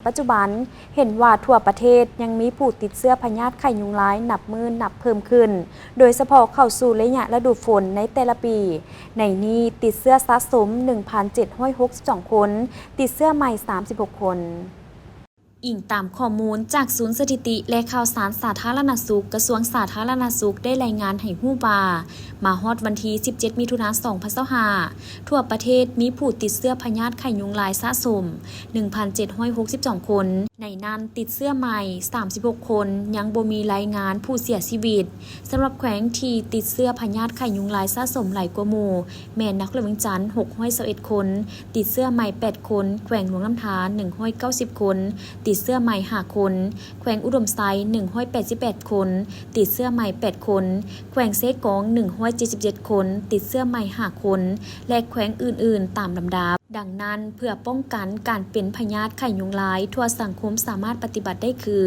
ປັດຈຸບັນເຫັນວ່າທົ່ວປະເທດຍັງມີຜູ້ຕິດເຊື້ອພະຍາດໄຂ້ຍຸງລາຍນັບມື້ນັບເພີ່ມຂຶ້ນ, ໂດຍສະເພາະເຂົ້າສູ່ໄລຍະລະດູຝົນໃນແຕ່ລະປີ. ໃນນີ້ຕິດເຊື້ອສະສົມ ໜຶ່ງພັນເຈັດຮ້ອຍຫົກສິບສອງຄົນ, ຕິດເຊື້ອໃໝ່ ສາມສິບຫົກຄົນ. ອີງຕາມຂໍ້ມູນຈາກສູນສະຖິຕິ ແລະ ຂ່າວສານສາທາລະນະສຸກ ກະຊວງສາທາລະນະສຸກ ໄດ້ລາຍງານໃຫ້ຮູ້ວ່າ ມາຮອດວັນທີສິບເຈັດ ມິຖຸນາ ສອງພັນຊາວຫ້າ ທົ່ວປະເທດມີຜູ້ຕິດເຊື້ອພະຍາດໄຂ້ຍຸງລາຍສະສົມ ໜຶ່ງພັນເຈັດຮ້ອຍຫົກສິບສອງຄົນ, ໃນນັ້ນຕິດເຊື້ອໃໝ່ ສາມສິບຫົກຄົນ, ຍັງບໍ່ມີລາຍງານຜູ້ເສຍຊີວິດ. ສຳລັບແຂວງທີ່ຕິດເຊື້ອພະຍາດໄຂ້ຍຸງລາຍສະສົມຫຼາຍກວ່າໝູ່ ແມ່ນນະຄອນຫຼວງວຽງຈັນ ຫົກຮ້ອຍຊາວເອັດຄົນ, ຕິດເຊື້ອໃໝ່ ແປດຄົນ, ແຂວງຫຼວງນ້ຳທາ ໜຶ່ງຮ້ອຍເກົ້າສິບຄົນ, ຕິດເຊື້ອໃໝ່ ຫ້າຄົນ, ແຂວງອຸດົມໄຊ ໜຶ່ງຮ້ອຍແປດສິບແປດຄົນ, ຕິດເຊື້ອໃໝ່ ແປດຄົນ, ແຂວງເຊກອງ ໜຶ່ງຮ້ອຍເຈັດສິບເຈັດຄົນ, ຕິດເຊື້ອໃໝ່ ຫ້າຄົນ ແລະ ແຂວງອື່ນໆຕາມລຳດັບ. ດັ່ງນັ້ນ, ເພື່ອປ້ອງກັນການເປັນພະຍາດໄຂ້ຍຸງລາຍ, ທົ່ວສັງຄົມສາມາດປະຕິບັດໄດ້ຄື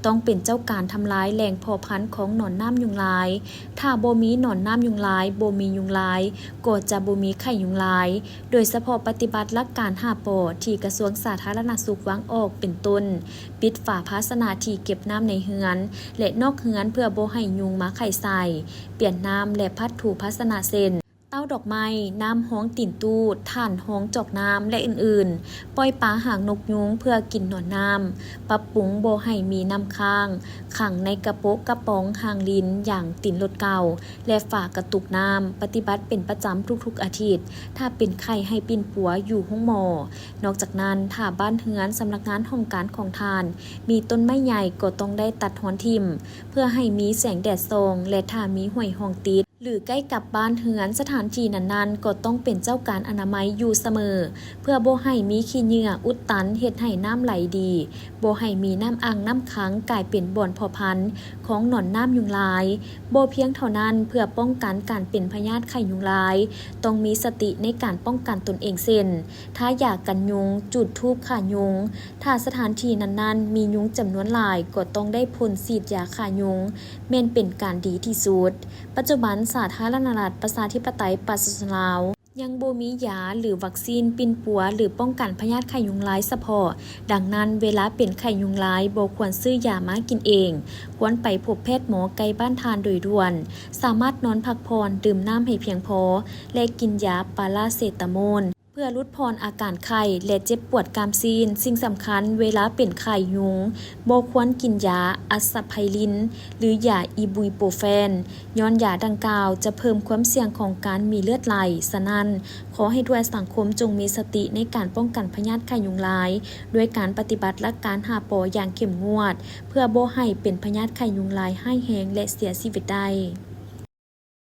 ຕ້ອງເປັນເຈົ້າການທຳລາຍແຫຼ່ງເພາະພັນຂອງໜອນນ້ຳຍຸງລາຍ. ຖ້າບໍ່ມີໜອນນ້ຳຍຸງລາຍ, ບໍ່ມີຍຸງລາຍ, ກໍຈະບໍ່ມີໄຂ້ຍຸງລາຍ. ໂດຍສະເພາະປະຕິບັດຫຼັກການຫ້າ ປ ທີ່ກະຊວງສາທາລະນະສຸກວາງອອກ ເປັນຕົ້ນ ປິດຝາພາຊະນະທີ່ເກັບນ້ຳໃນເຮືອນ ແລະ ນອກເຮືອນ ເພື່ອບໍ່ໃຫ້ຍຸງມາໄຂ່ໃສ່, ປ່ຽນນ້ຳ ແລະ ພັດຖູພາຊະນະ ເຊັ່ນ ເຕົ້າດອກໄມ້, ນ້ຳຮອງຕີນຕູ້, ຖ່ານຮອງຈອກນ້ຳ ແລະ ອື່ນໆ, ປ່ອຍປາຫາງນົກຍຸງເພື່ອກິນໜອນນ້ຳ, ປັບປຸງບໍ່ໃຫ້ມີນ້ຳຄ້າງ, ຂັງໃນກະໂປະກະປ໋ອງຮ່າງລິນ, ຢາງຕີນລົດເກົ່າ ແລະ ຝາກະຕຸກນ້ຳ, ປະຕິບັດເປັນປະຈຳທຸກໆອາທິດ. ຖ້າເປັນໄຂ້ໃຫ້ປິ່ນປົວຢູ່ໂຮງໝໍ. ນອກຈາກນັ້ນ, ຖ້າບ້ານເຮືອນ, ສຳນັກງານຫ້ອງການຂອງທ່ານ ມີຕົ້ນໄມ້ໃຫຍ່ກໍຕ້ອງໄດ້ຕັດຮອນຖິ້ມ ເພື່ອໃຫ້ມີແສງແດດສ່ອງ ແລະ ຖ້າມີຫ້ວຍຮ່ອງຕິດ ຫຼື ໃກ້ກັບບ້ານເຮືອນ, ສະຖານທີ່ນັ້ນໆກໍຕ້ອງເປັນເຈົ້າການອະນາໄມຢູ່ສະເໝີ ເພື່ອບໍ່ໃຫ້ມີຂີ້ເຫຍື້ອອຸດຕັນເຮັດໃຫ້ນ້ຳໄຫຼດີ, ບໍ່ໃຫ້ມີນ້ຳອັ່ງນ້ຳຂັງກາຍເປັນບ່ອນເພາະພັນຂອງໜອນນ້ຳຍຸງລາຍ. ບໍ່ພຽງເທົ່ານັ້ນ, ເພື່ອປ້ອງກັນການເປັນພະຍາດໄຂ້ຍຸງລາຍ, ຕ້ອງມີສະຕິໃນການປ້ອງກັນຕົນເອງ ເຊັ່ນ ທາຢາກັນຍຸງ, ຈູດທູບຂ້າຍຸງ. ຖ້າສະຖານທີ່ນັ້ນໆມີຍຸງຈຳນວນຫຼາຍ, ກໍຕ້ອງໄດ້ພົ່ນສີດຢາຂ້າຍຸງ, ແມ່ນເປັນການດີທີ່ສຸດ. ປັດຈຸບັນ, ສາທາລະນະລັດ ປະຊາທິປະໄຕ ປະຊາຊົນລາວ ຍັງບໍ່ມີຢາ ຫຼື ວັກຊີນປິ່ນປົວ ຫຼື ປ້ອງກັນພະຍາດໄຂ້ຍຸງລາຍສະເພາະ. ດັ່ງນັ້ນ, ເວລາເປັນໄຂ້ຍຸງລາຍ, ບໍ່ຄວນຊື້ຢາມາກິນເອງ, ຄວນໄປພົບແພດໝໍໃກ້ບ້ານທ່ານໂດຍດ່ວນ. ສາມາດນອນພັກຜ່ອນ, ດື່ມນ້ຳໃຫ້ພຽງພໍ ແລະ ກິນຢາປາຣາເຊຕາໂມນ ເພື່ອຫຼຸດຜ່ອນອາການໄຂ້ ແລະ ເຈັບປວດກ້າມຊີ້ນ. ສິ່ງສຳຄັນ, ເວລາເປັນໄຂ້ຍຸງ, ບໍ່ຄວນກິນຢາອາສະໄພລິນ ຫຼື ຢາອີບຸຍໂປແຟນ, ຍ້ອນຢາດັ່ງກ່າວຈະເພີ່ມຄວາມສ່ຽງຂອງການມີເລືອດໄຫຼ. ສະນັ້ນ, ຂໍໃຫ້ທົ່ວສັງຄົມຈົ່ງມີສະຕິໃນການປ້ອງກັນພະຍາດໄຂ້ຍຸງລາຍ ດ້ວຍການປະຕິບັດຫຼັກການຫ້າ ປ ຢ່າງເຂັ້ມງວດ, ເພື່ອບໍ່ໃຫ້ເປັນພະຍາດໄຂ້ຍຸງລາຍຮ້າຍແຮງ ແລະ ເສຍຊີວິດໄດ້.